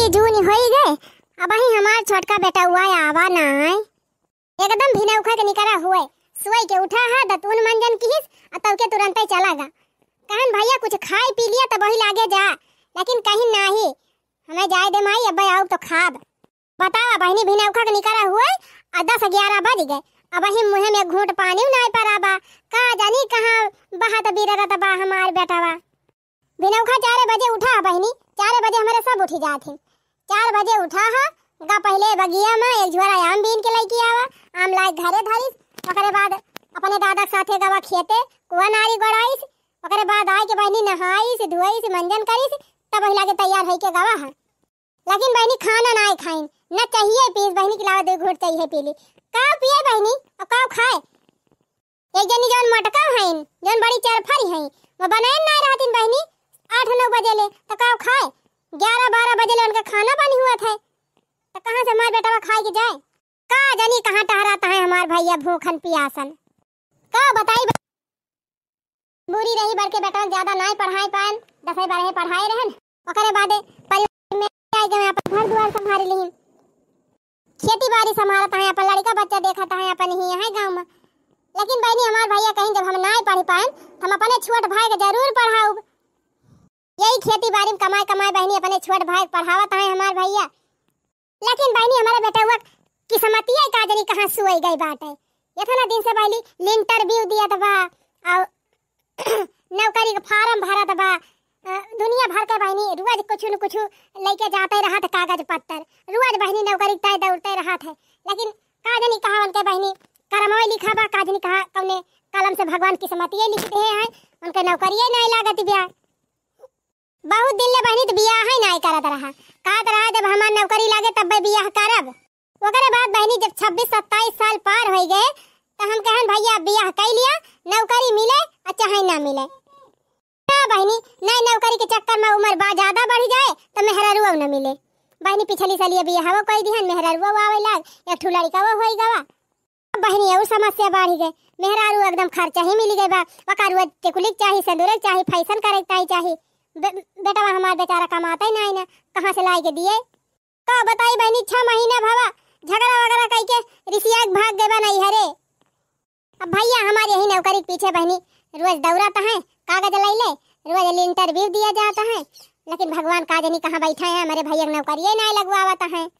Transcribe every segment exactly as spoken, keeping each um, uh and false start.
जून होई गए, अबहीं हमार छोटका बेटउआ आवा नाय। एकदम भिनउखा के निकरा हुए, सोई के उठा हा, दतून मंजन किहिस, आ तउके तुरंतइ चला गा। कहन, "भइया, कुछ खाइ पी लिया, तबही लागे जा।" लेकिन कहिन, "नाहीं, हमें जाए दे माई, अब्बे आउब तो खाब।" बतावा बहिनी, भिनउखा के निकरा हुए, आ दस ग्यारह बजि गए, अबहीं मुँहे में घूँट पानी नाहीं परा बा। का जानी कहाँ बहत बिररत बा हमार बेटवा। भिनउखा चारे बजे उठा है बहिनी, चारे बजे हमरे सब उठि जात ही। चार बजे उठा है, गा पहिले बगिया में एक झोरा आम बीन के लइके आवा, आम लाइके घरे धरिस, ओकरे बाद अपने दादा के साथे गवा खेते, कुआ नारी गोड़ाइस, ओकरे बाद आइके बहिनी नहाइस, धोइस, मंजन करिस, तबही लागे तैयार होइके गवा है। लेकिन बहिनी खाना नाहीं खाइन, न चाहिए पीस, बहिनी के अलावा दुइ घूँट चाहिए पी ली। काउ पिए बहिनी, अउ काउ खाए? एक जनी जउन मोटका हइन, जउन बड़ी चरफरी हइन, वो बनाइन नाहीं रहतिन बहिनी, आठ नौ बजे ले, त काउ खाए? ग्यारह बारह बजे ले उनके खाना बनी हुआ थे, त कहाँ से हमार बेटवा खाए के जाए? का जानी कहाँ टहरात है हमार भइया भूखन पियासन। का बताई ब-, बूरी रही बड़के बेटवा ज्यादा नाहीं पढ़ाए पाएन, दसवीं बारहवीं पढ़ाए रहन, ओकरे बादे परिवार में आइ गए, अपन घर दुआर संभाल लिहिन। खेती बारी संभारत हैं, अपन लड़िका बच्चा देखत हैं, अपन ही हैं गाँव में। लेकिन बहिनी, हमार भइया कहिन, "जब हम नाहीं पढ़ि पाएन, त हम अपने छोट भाई के जरूर पढ़ाउब।" यही खेती बारी में कमाए कमाए बहिनी अपने छोट भाई के पढ़ावत हैं हमार भइया। लेकिन बहिनी, हमरे बेटउआ किस्मतिया का जानी कहाँ सोई गइ बाटे। एतना दिन से बहिनी interview दियत बा, अउ नौकरी के form भरत बा। अ, दुनिया भर के बहिनी रोज कुछु न कुछु लइके जाते रहत कागज पत्तर, रोज बहिनी नौकरी के तय दौड़ते रहत है। लेकिन का जानी कहाँ उनके बहिनी करमवे लिखा बा, का जानी कहाँ कौने कलम से भगवान किस्मतिये लिख दिहे हैं, उनके नौकरिये नाहीं लागत बिया। बहुत दिन ले बहिनी त बियाह ही नाहीं करत रहा, कहत रहा, "जब हमार नौकरी लागे तब्बे बियाह करब।" ओकरे बाद बहिनी जब छब्बीस सत्ताईस साल पार होइ गए, त हम कहन, "भइया, अब बियाह कइ लिया, नौकरी मिले अउ चाहे ना मिले।" ना बहिनी, ना नौकरी के चक्कर में उमर बा ज्यादा बढ़ि जाए, त मेहरारुओ न मिले। बहिनी, पिछली सलिया बियाहवो कइ दिहन, मेहरारुओ आवइ लाग, एक ठू लड़िकवो होइ गवा। बहिनी, अउर समस्या बढ़ि गए, मेहरारू एकदम खर्चा ही मिलि गए बा, ओका रुआ टिकुली के चाही, सेंदूर के चाही, fashion करे के ताई चाही। बे-, बेटवा हमार बेचारा कमाते नाहीं ना, कहाँ से लाइके दिए? का बताई बहिनी, छह महीना भवा झगड़ा वगड़ा कइके रिसिया के भाग गए बा नैहरे। अब भइया हमार यही नौकरी के पीछे बहिनी रोज दौड़त हैं, कागज लइले, रोज interview दिया जात हैं, लेकिन भगवान का जानी कहाँ बैठा हैं, हमरे भइया के नौकरिये नाहीं लगवावत हैं।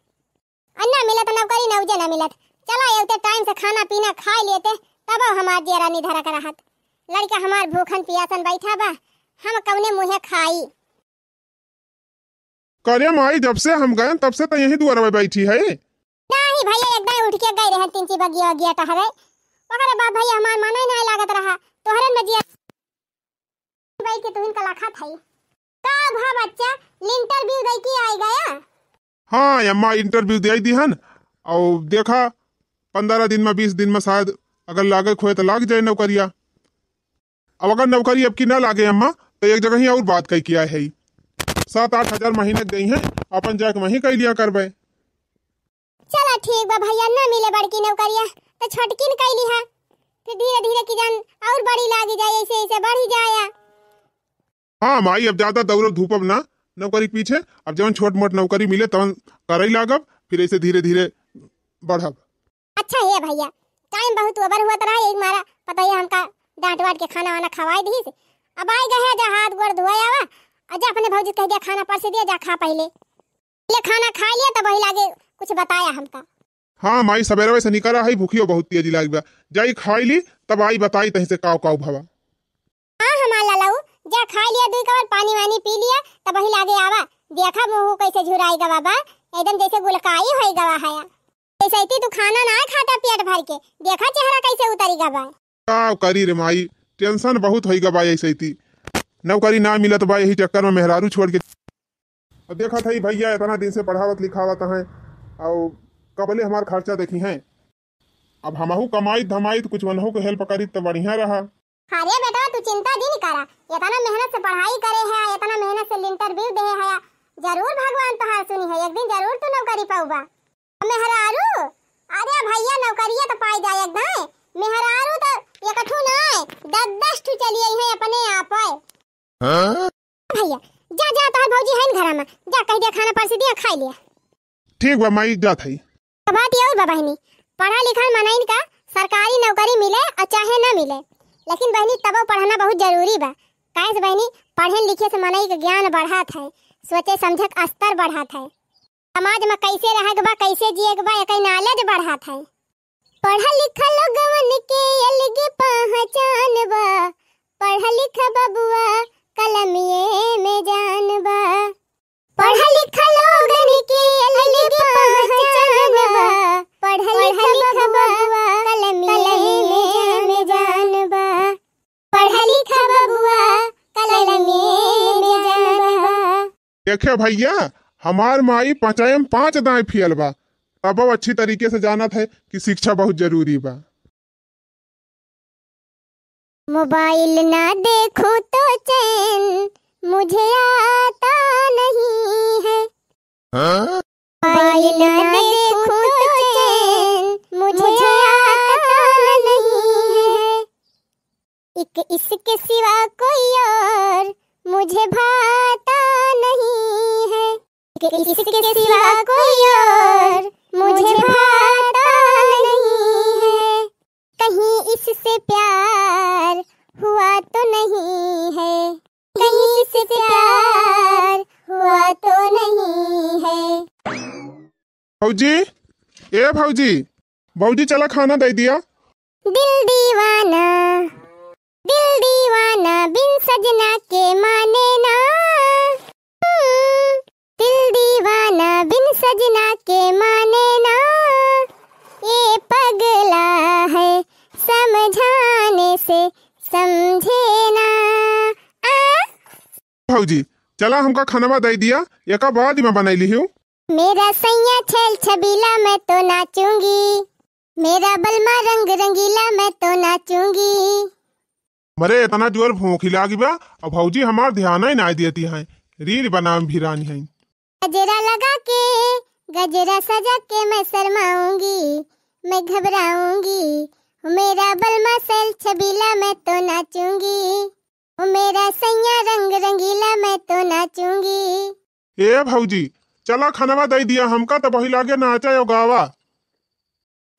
अउ ना मिलत नौकरी, नौजे ना मिलत। चला, एवते time से खाना पीना खाइ लेते, तबो हमार जियरा निधरक रहत। लड़िका हमार भूखन पियासन बैठा बा, हम कौने मुँहे खाई? करे माई, जब से हम गए तब से त यही दुआर में बैठी है। नाहीं भइया, एक दाईं उठिके गइ रहन तिनची बगिया वगिया टहरे, ओकरे बाद भइया हमार मनो ही नाहीं लागत रहा, तोहरे में जिया बैठ के तुहिन का लखत हई। का भा बच्चा, interview दइके आइ गया? हाँ अम्मा, interview दइ दिहन, अउ देखा, पन्द्रह दिन में, बीस दिन में शायद अगर लागे के होए त लाग जाए नौकरिया। अब अगर नौकरी अब की ना लागे अम्मा, त एक जगह ही अउर बात कइके आए हई, सात आठ हजार महीने के देइहैं, अपन जाके वहीं कइ लिया करबे। चला ठीक बा भइया, ना मिले बड़की नौकरिया त छोटकिन कइ लिहा, फिर धीरे धीरे की जान अउर बड़ी लागि जाए, ऐसे ऐसे बढ़ी जाया। हाँ माई, अब ज्यादा दौड़ब धूपब ना नौकरी के पीछे, अब जवन छोट मोट नौकरी मिले तवन करइ लागब, फिर ऐसे धीरे धीरे बढ़ब। अच्छा हे भइया, time बहुत over हुआ रहा, यही मारा पतोहिया हमका डांट वाट के खाना वाना खवाइ दिहिस। अब आइ गए हैं, जा हाथ गोड़ धोए आवा, अउर जा अपने भौजी कहि दिया खाना परसि दिया, जा खा पहिले। ले खाना खाइ लिया, तब वही लागे कुछ बताया हमका। हाँ माई, सबेरवे से निकरा है, भूखियो बहुत तेजी लागी बा। जाई खाइ ली, तब आई बताई तहीं से काव काव भवा। हाँ हमार लालाऊ, जा खाइ लिया, दुइ कवर पानी वानी पी लिया, तब वही लागे आवा। देखा मुँह कैसे झुराइ गवा बा, एकदम जैसे गुलकाई होइ गवा हया। ऐसे ही तू खाना ना खाता पेट भर के, देखा चेहरा कैसे उतरी गवा बा। काव करी रे माई, tension बहुत होइ गवा बा ऐसे ही। नौकरी ना मिलत बा, यही चक्कर में मेहरारू छोड़ के अब देखत हई भइया, एतना दिन से पढ़ावत लिखावत हैं, अउ कबले हमार खर्चा देखिहैं। अब हमहू कमाइत धमाइत कुछ वनहू के help करीत त बढ़िया रहा। अरे बेटवा, तू चिंता जिन करा, एतना मेहनत से पढ़ाई करे है, एतना मेहनत से interview दे है, जरूर भगवान तोहार सुनिहैं, एक दिन जरूर तू नौकरी पउबा। मेहरारू, अरे भइया, नौकरिया त पाइ जाए एक दाईं। मेहरारू त एक ठू नाय, दस दस ठू चली अइहैं अपने आपै। हाँ? भइया, जा, जा, तोहर भौजी हइन घरा में, जा कहि दिया खाना परसि दिया, खाइ लिया। ठीक बा माई, जात हई। अब बात ये और बा बहिनी, पढ़ा लिखल मनइन का सरकारी नौकरी मिले और चाहे न मिले, लेकिन बहिनी तबो पढ़ना बहुत जरूरी बा। काहे से बहिनी, पढ़े लिखे से मनई के ज्ञान बढ़त है, सोचे समझे के स्तर बढ़त है, समाज में कैसे रहे के बा, कैसे जिए के बा, एकर knowledge बढ़त है। पढ़ा लिखा लोगवन के अलगे पहचान बा, पढ़ा लिखा बबुआ कलमिए में जान बा। पढ़ा लिखा लोगन के अलगे पहचान बा, पढ़ा लिखा बबुआ कलमिए में जान बा, पढ़ा लिखा बबुआ कलमिए में जान बा। देखे भैया, हमार माई पाँचै में पाँच दाएँ फेल बा, तबो अच्छी तरीके से जानत है कि शिक्षा बहुत जरूरी बा। मोबाइल ना देखूं तो चैन मुझे आता नहीं है। हाँ? मोबाइल ना देखूं तो चैन मुझे आता नहीं है। एक इसके सिवा कोई और मुझे भाता नहीं है। एक इसके सिवा कोई और मुझे भाता नहीं है। कहीं इससे प्यार हुआ तो नहीं है, कहीं इससे प्यार हुआ तो नहीं है। भौजी, ए भौजी, भौजी चला खाना दइ दिया। दिल दीवाना, दिल दीवाना बिन सजना के माने ना। हम्म, दिल दीवाना बिन सजना के माने ना, ये पगला है समझाने से समझे ना। आ? भौजी, चला हमका खनवा दइ दिया, एका बाद में बनाई लिहियो। मेरा सैया छैल छबीला मैं तो नाचूंगी, मेरा बलमा रंग रंगीला मैं तो नाचूंगी। मरे इतना जोर भूख लागी बा, और भौजी हमार ध्यान ही ना देती हैं, रील बनावे में भिरानी हैं। गजरा लगा के, गजरा सजा के मैं शर्माऊंगी, मैं घबराऊंगी। ओ मेरा बलमा सैल छबीला मैं तो नाचूंगी, ओ मेरा सैया रंग रंगीला मैं तो नाचूंगी। ए भौजी, चला खनवा दइ दिया, हमका तो वही लागे नाचा और गावा।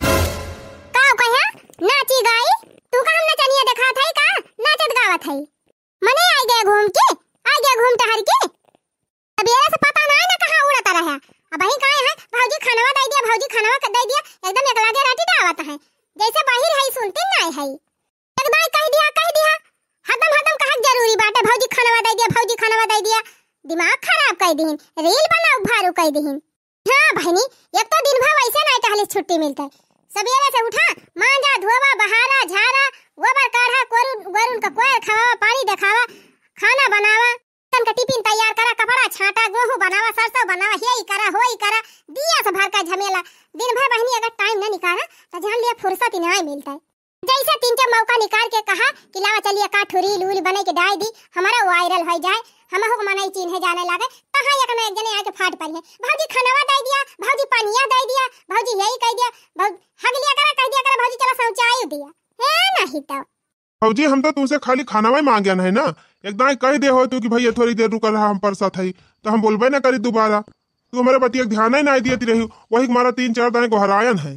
का कहा? नाची गाई? तू का हम नचनिया देखात है का? नाचत गावत है। मने आई गया घूम के, आई गया घूम टहर के। सबेरे से पता ना है ना कहाँ उड़त रहा। अब वही काहे है, भौजी खनवा दइ दिया, भौजी खनवा क-, दइ दिया, एकदम एक लागे राटी डावत है। जैसे बाहिर है, सुनते ना है। एक दाई कह दिया, कह दिया, हरदम, हरदम कहक जरूरी बाटे, भौजी खनवा दइ दिया, भौजी खनवा दइ दिया। दिमाग खराब कइ दिहिन, रील बनाउ भारू कइ दिहिन। हाँ बहिनी, एक तो दिन भर वैसे नाई टहले छुट्टी मिलता है। सबेरे से उठा, मांजा, धोवा, बहारा, झारा, गोबर काढ़ा, कोरुन, गोरुन का कोयर खवावा, पानी देखावा, खाना बनावा, तन का टिफिन तैयार करा, कपड़ा छांटा, गेहूं बनावा, सरसों बनावा, हे ई करा, हो ई करा, दिया से भर का झमेला। दिन भर बहिनी अगर टाइम न निकाला, तो जान लिया फुर्सत ही नाई मिलता है। जैसे तीन चार मौका निकाल के कहा कि लावा चलिए का ठो रील उल बने के डाल दी, हमारा वायरल हो जाए, हमहू को मनई चिन्हे जाने लागे, तहाँ एक न एक जने आके फाट पड़ी है, "भौजी खनवा दे दिया, भौजी पनिया दे दिया, भौजी यही कह दिया, भौ-, हग लिया करा, कह दिया करा, भौजी चला शौचालय दिया।" है नहीं तो। भौजी, हम तो तुमसे खाली खानवा ही मांगे है ना, एक दाई कह दे हो तू कि भैया थोड़ी देर रुकल रहा, हम परसत है, तो हम बोलबे ना करी दोबारा। तू हमारे बतिया के ध्यान ही ना दियती रही, वही हमारा तीन चार दाई गोहरायन है।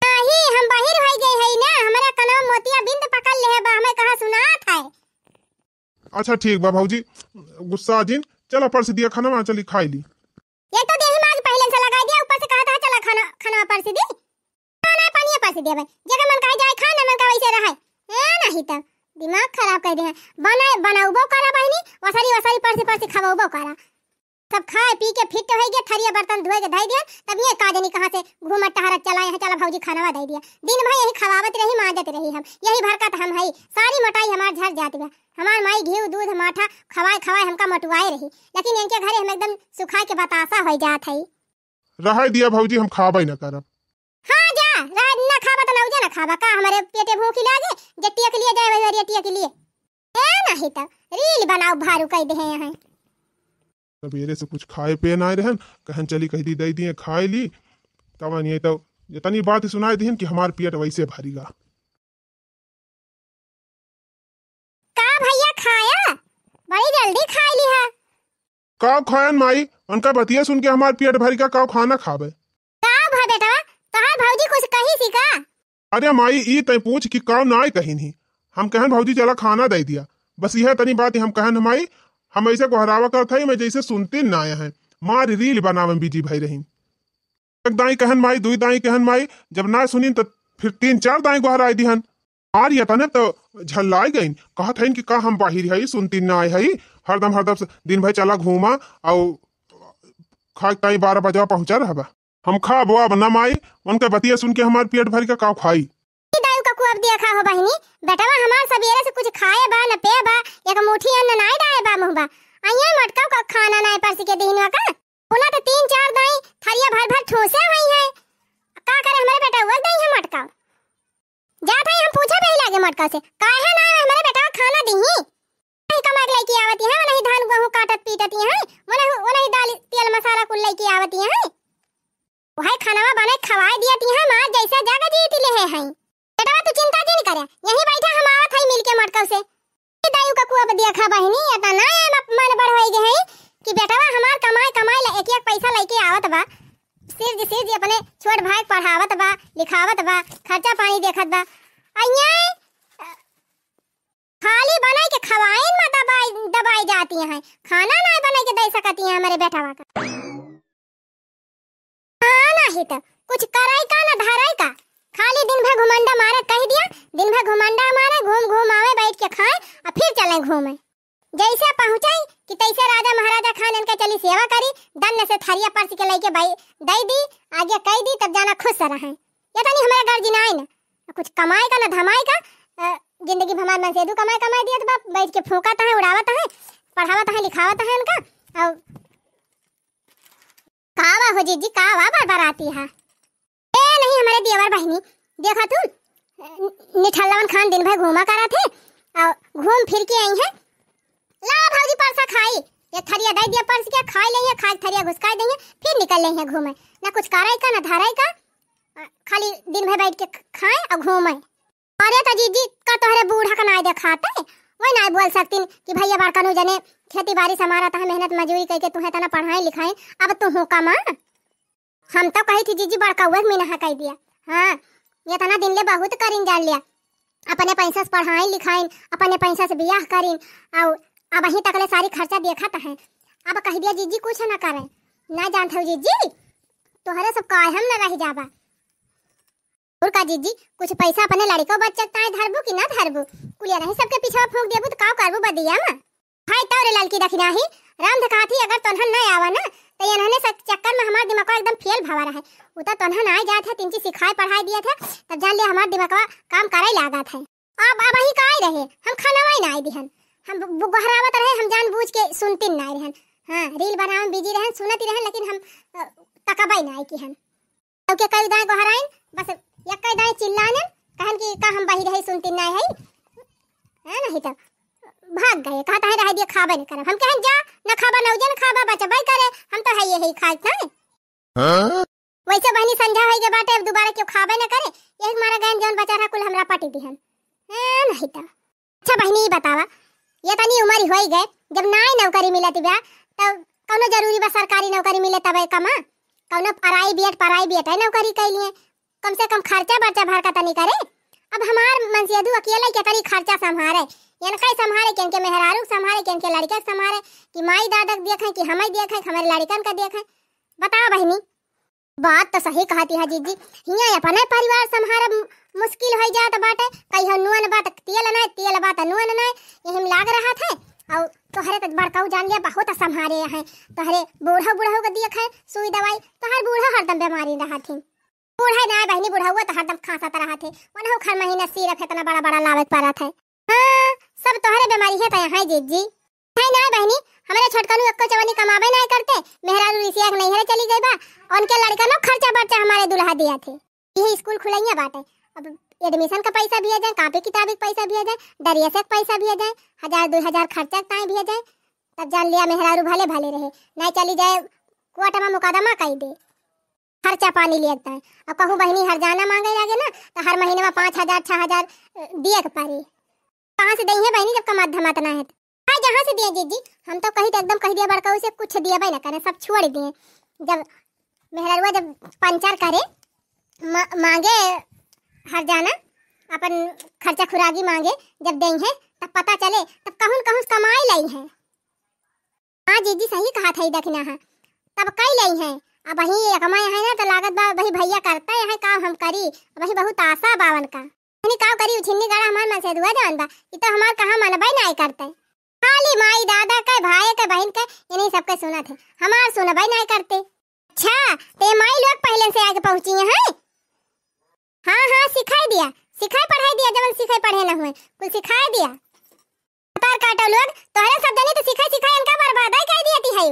नाही, हम बहिर होइ गए हई ना, हमरा कनवा मोतिया बिंद पकड़ लेहे बा, हमें कहाँ सुनात है। अच्छा ठीक बा भौजी, गुस्सा जिन, चला परसि दिया खाना, चली खाई ली। ये तो देही माँ के पहिले से लगाई दिया, ऊपर से कहा था चला खाना, खाना परसि दी। खाना पानी परसि दिया भाई, जेकर मन कहे जाए खाए, ना मन कहे वैसे रहे। ए, नहीं तो दिमाग खराब कर दे हैं। बना, बनाउबो करा बहिनी, वसरी वसरी परसि परसि खवाउबो करा। सब खाए पी के फिट होइ गए, थरिया बर्तन धोए के धइ दिया, तब ये का जनी कहाँ से घूमत टहरत चला यहाँ, चला भौजी खानवा दइ दिया। दिन भर यही खवावत रही, माजत रही हम, यही भरकत हम हई, सारी मोटाई हमार झर जात बा। हमार माई घी दूध माठा खवाए खवाए हमका मोटुआए रही, लेकिन इनके घरे हम एकदम सुखाए के बतासा होइ जात हई। रहे दिया भौजी, हम खाबे न करब। हाँ जा, रहे न खाबा त नौजे न खाबा का, हमारे पेटे भूखी लागे, जे टियक लिए जाए वही टियक लिए। ए नहीं तो रील बनाउ भारू कह दे हैं। सबेरे से कुछ खाए पिए ना रहन, कहन चली कह दी दे दिए खाए ली, तब नहीं तो इतनी बात सुनाए दिहन कि हमार पेट वैसे भरी गा। का भैया खाया? बड़ी जल्दी खाई लिहा। काव खायन माई, उनका बतिया सुन के हमार पेट भरी का, काव खाना खाबे। का भा बेटवा, तोहार भौजी कुछ कही सी का? अरे माई, ई तै पूछ कि काव नाय कहिन ही। हम कहन भौजी चला खाना दे दिया, बस यह तनी बात हम कहन ह माई। हम ऐसे गोहरावा करत हई, मैं जैसे सुनती नाय है, मार रील बनावे में बिजी भई रही। एक दाई कहन माई, दुई दाई कहन माई, जब ना सुनिन त फिर तीन चार दाई गोहराई दिहन। आर यतने त झल्लाई गइन, कहत हइन कि का हम बाहिर हई, सुनती नाय हई, हरदम हरदम से दिन भर चला घूमा, अउ खाए ताई बारह बजवा पहुँचा रहबा। हम खाबो अब ना माई, उनके बतिया सुन के हमार पेट भर के काव खाई। ई दाई का कुआ अब देखा हो बहिनी, बेटवा हमार सबेरे से कुछ खाए बा न पे बा, एक मुट्ठी अन्न नाय डाए बा मुँह बा। अइया मटका का खाना नाय परसी के दीन का। बोला तो तीन चार दाई थरिया भर भर ठूसे हुई है। का करे हमरे बेटवा दई है मटका। जात है हम पूछा बही लागे मटका से, काहे ना हमरे बेटवा खाना दीही? नहीं कमा के लेके आवती है, नहीं धान गेहूं काटत पीटती है, वो नहीं, वो नहीं दाल तेल मसाला कुल लेके आवती है। वही खानावा बने खवाए दियती है, मार जैसे जग जीत ले है। बेटवा तू चिंता जिन करे, यहीं बैठा हम आवत है मिल के मटका से। दायु का कुआ बदिया खा बहिनी, इतना ना है मन बढ़ होई गए है कि बेटवा हमार कमाई कमाई ला एक एक पैसा लेके आवत बा। सिर्ज सिर्ज अपने छोट भाई के पढ़ावत बा, लिखावत बा, खर्चा पानी देखत बा। अइया खाली बनाई के खवाइन में दबाई, दबाई जाती हैं, खाना ना बनाई के दे सकती हैं हमारे बेटवा का। हाँ, नाही त कुछ कराई का ना धराई का, खाली दिन भर घुमंडा मारे कह दिया, दिन भर घुमंडा मारे, घूम घूम आवे, बैठ के खाए, और फिर चले घूमे। जैसे पहुँचे कि तैसे राजा महाराजा खान इनके चली सेवा करी, दन्न से थरिया परस के लेके बाई दई दी, आगे कह दी, तब जाना खुश रहे। ये तनी हमारे घर जिनाए न, कुछ कमाए का ना धमाए का, अ, जिंदगी भर हमारे मन से दू कमाए कमाए दियत बा, बैठ के फूंकत है, उड़ावत है, पढ़ावत है, लिखावत है इनका। और का बा हो जीजी, का बा बरबराती है? ए नहीं हमारे देवर बहिनी, देखा तू, निठल्लावन खान दिन भर घूमा करा थे, और घूम फिर के आई है। ला भौजी परसा खाई, ये थरिया दे दिया परस के, खाई ले है, खाई थरिया घुसकाई दे है, फिर निकल ले है घूमे। ना कुछ करे का, ना धरे का, खाली दिन भर बैठ के खाए और घूमे। अरे त जीजी, का तोहरे बूढ़ा का नाय देखाते? वही नाय बोल सकतीन कि भैया बड़कनू जने खेती बारी संभारत है, मेहनत मजूरी करके तुहे तना पढ़ाई लिखाई, अब तू हो कमा। हम तो कही थी जीजी, बड़कउए के मिनहा कह दिया। हाँ, ये तना दिन ले बहुत करिन जान लिया, अपने पैसा से पढ़ाई लिखाइन, अपने पैसा से बियाह करिन, और अब अहीं तकले सारी खर्चा देखत है। अब कह दिया जीजी कुछ ना करे, ना जानत हो जीजी, तोहरे सब काहे हम न रह जाबा। और का जीजी, कुछ पैसा अपने लड़िको बच्चा के ताईं धरबू कि ना धरबू? कुलिया नहीं सबके पीछा फूंक देबू त का करबू बदिया में? भाई तौरे ललकी दखिनाही, रामध कहत ही अगर तोन्हन न आवा ना, त इन्हने सब चक्कर में हमार दिमागवा एकदम फेल भवा रहे। उ त तोन्हन आए जात है, तीन चीज सिखाए पढ़ाए दियत है, तब जान लिया हमार दिमागवा काम करे लागत है। अब, अब ही का रहे, हम खाना वाई ना आए दिहन, हम बु-, बु-, गोहरावत रहे, हम जानबूझ के सुनतिन ना रहन। हाँ, रील बनावे में बिजी रहन, सुनत ही रहन, लेकिन हम, अ, तकबई ना आए किहन। ओके कई दाएँ गोहराइन, बस यक्के दाएँ चिल्लानन, कहन कि का हम बहिर हई सुनती नाय हई, है नहीं त भाग गए, कहत है रह दिया खाबे न करब। हम कहन जा, न खाबा नौजन खाबा बचबे करे, हम तो है यही खाइत नाय। हाँ? वैसे बहिनी संझा होई के बाटे, अब दोबारा क्यों खाबे न करे, यही मारा गयन जौन बचा रहा कुल हमरा पाटी दिहन, है नहीं त। अच्छा बहिनी, ई बतावा, ये तनी उमर होई गए, जब नाई नौकरी मिलत बा, तब कौनो जरूरी बा सरकारी नौकरी मिले तबे कमा? कौनो प्राइवेट, प्राइवेट है नौकरी कैलिए, कम से कम खर्चा बर्चा भर का तनी करे। अब हमार मनसेदू अकेले के तनी खर्चा संभारे, इनका ही संभारे, केन के मेहरारू के संभारे, केन के लड़के के संभारे, कि माई दादा के देखे, कि हमें देखे, कि हमारे लड़कन का देखे। बताओ बहिनी। बात तो सही कहती है जीजी, हियाँ अपने परिवार संभारब मुश्किल होई जात बाटे। कहियो नून बा त तेल नाय, तेल बा त नून नाय, यही में लाग रहत है। और तोहरे त बड़काऊ जान लिया बहुत संभारे हैं, तोहरे बूढ़ा बूढ़ा के दिए खाए सुई दवाई, तोहर बूढ़ा हरदम बीमारी रहत है। बूढ़ा नाय बहिनी, बुढ़ाऊ त हरदम खांसत रहत है, उन्हों हर महीना सिरप इतना बड़ा बड़ा लावे के पड़त है। हाँ, सब तोहरे बीमारी है त यहाँ जीजी। है ना बहिनी, हमरे छोटकनू एक्को चवनी कमाबे नाय करते, मेहरारू रिसिया के नैहरे चली गई बा, उनके लड़कनो खर्चा बर्चा हमारे दुल्हा दिया थे। यही स्कूल खुलैया बाटे, अब एडमिशन का पैसा भी आ जाए, कापी किताबी का पैसा भी आ जाए, डरियसे का पैसा भी आ जाए, हजार दो हजार खर्चा के ताई भी आ जाए, तब जान लिया मेहरारू भले भले रहे, नाय चली जाए कोर्ट में मुकदमा कई दे। खर्चा पानी लेत है। अब कहूँ बहिनी हरजाना मांगे लागे ना, तो हर महीने में पाँच हजार, छह हजार, अ, दिए के पड़ी। कहाँ से दइहे बहिनी, जब कमात धमात ना है तो? आ, जहाँ से दिए जीजी, हम तो कही तो एकदम कही दिया बड़का से कुछ दिया भाई ना करे, सब छोड़ दिए। जब मेहररुआ जब पंचर करे, मा-, मांगे हर जाना, अपन खर्चा खुरागी मांगे, जब देइहैं, तब पता चले, तब कहूँ न कहूँ से कमाई लइहैं। हाँ जीजी, सही कहा था, ई दखिना है, तब कई लइहैं। अबहीं ये कमाए हैं ना, तो लागत बा, वही भैया करता है, यहाँ काम हम करी, वही बहुत आशा बावन का। इन्हीं काम करी, उछिन्नी गाड़ा हमार मन से दुआ जवन बा, ई तो हमार कहाँ मनबे नाई करते। खाली माई दादा के, भाई के, बहिन के, इन्हीं सबके सुनत है, हमार सुनबे नाई करते। अच्छा, ते माई लोग पहिले से आके पहुँची हैं? हाँ, हाँ, सिखाई दिया, सिखाई पढ़ाई दिया, जवन सिखाई पढ़े न हुए, कुल सिखाई दिया। तार काटो लोग, तोहरे सब जनी तो सिखाई सिखाई इनका बर्बाद ही कर दिया ती है।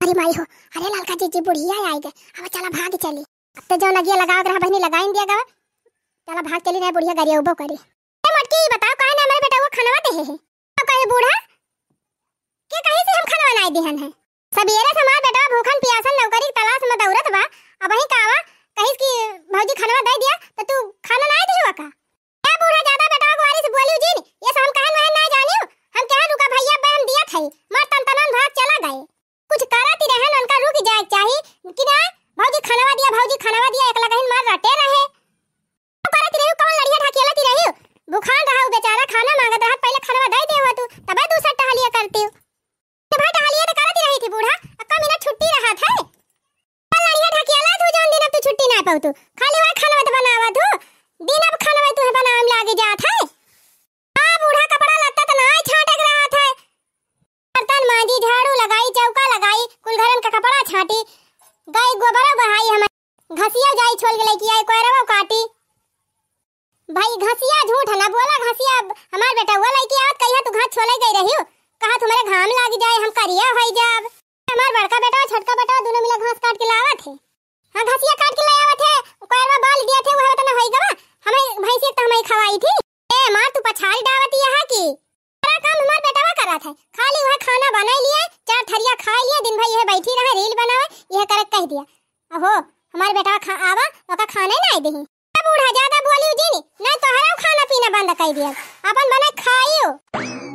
अरे माई हो, अरे ललका जीजी बुढ़िया आई गए, अब चला भाग चली। अब तो जौन अगिया लगावत रहा बहिनी लगाइन दिया गवा, चला भाग चली, नहीं बुढ़िया गरिया उबो करी। ए मोटकी, बताओ काहे ना हमारे बेटा वो खानवा दे है? तो कहे बूढ़ा, के कहीं से हम खानवा नाई दिहन है? सबेरे से हमार बेटवा भूखन पियासन नौकरी के तलाश में दौड़त बा। अबहीं कावा कहिस कि भौजी खानवा दे दिया, तो तू खाना नाई दिहुआ का? ए बूढ़ा, ज्यादा बेटवा गुआरी से बोलियो जिन, ये सब हम कहन वहन नाई जानियो। हम कहे रुका भैया, बहन दिया थे, मार तन तनन भाग चला गए। कुछ करत ही रहन, उनका रुक जाए के चाही कि ना, भौजी खानवा दिया, भौजी खानवा दिया, एक लगहिन मार रटे रहे। करत रहियो, कौन लड़िया ढकेलत रहियो? भुखान रहा उ बेचारा, खाना मांगत रहा, पहिले खानवा दे दे हुआ तू, तबे दूसर टहलिया करती। तो भाई टहलिया तो करत ही रही थी बूढ़ा, अब का मिनट छुट्टी रहा था? कौन लड़िया ढकेला तू, जौन दिन अब तू छुट्टी ना पाऊ तू, खाली वह खानवा तो बनावा तू, दिन अब खानवा तू है बनावे में लागे जात है। आ बूढ़ा कपड़ा लत्ता तो ना छाटे के रहा था, बर्तन मांजी, झाड़ू लगाई, चौका लगाई, कुल घरन का कपड़ा छाटी, गाय गोबरो बहाई, हमार घसिया जाई छोल के लइकी आई, कोयरवा काटी। भाई घसिया झूठ है ना बोला, घसिया अब हमार बेटा हुआ लइकी आवत कहिया तू घास छोले गई रही हो, कहा तुम्हारे घाम लाग जाए, हम करिया होई जाब। हमार बड़का बेटा, छोटका बेटा दोनों मिला घास काट के लावत है। हाँ, घसिया काट के ले आवत है, कोयरवा बाल दिया थे, वह तो ना होई गवा, हमें भैंसी तो हमें खवाई थी। ए मार, तू पछाड़ी डावत यहाँ की सारा काम हमार बेटवा करत है, खाली वह खाना बनाई लिए, चार थरिया खाई लिए, दिन भर यह बैठी रहे, रील बनावे, यह करक कह दिया। अहो, हमार बेटवा खा आवा, ओका खाना ही ना दही। ए बूढ़ा, ज्यादा बोलियो जिन, ना तोहरा खाना पीना बंद कर दिया, अपन बना खाइयो।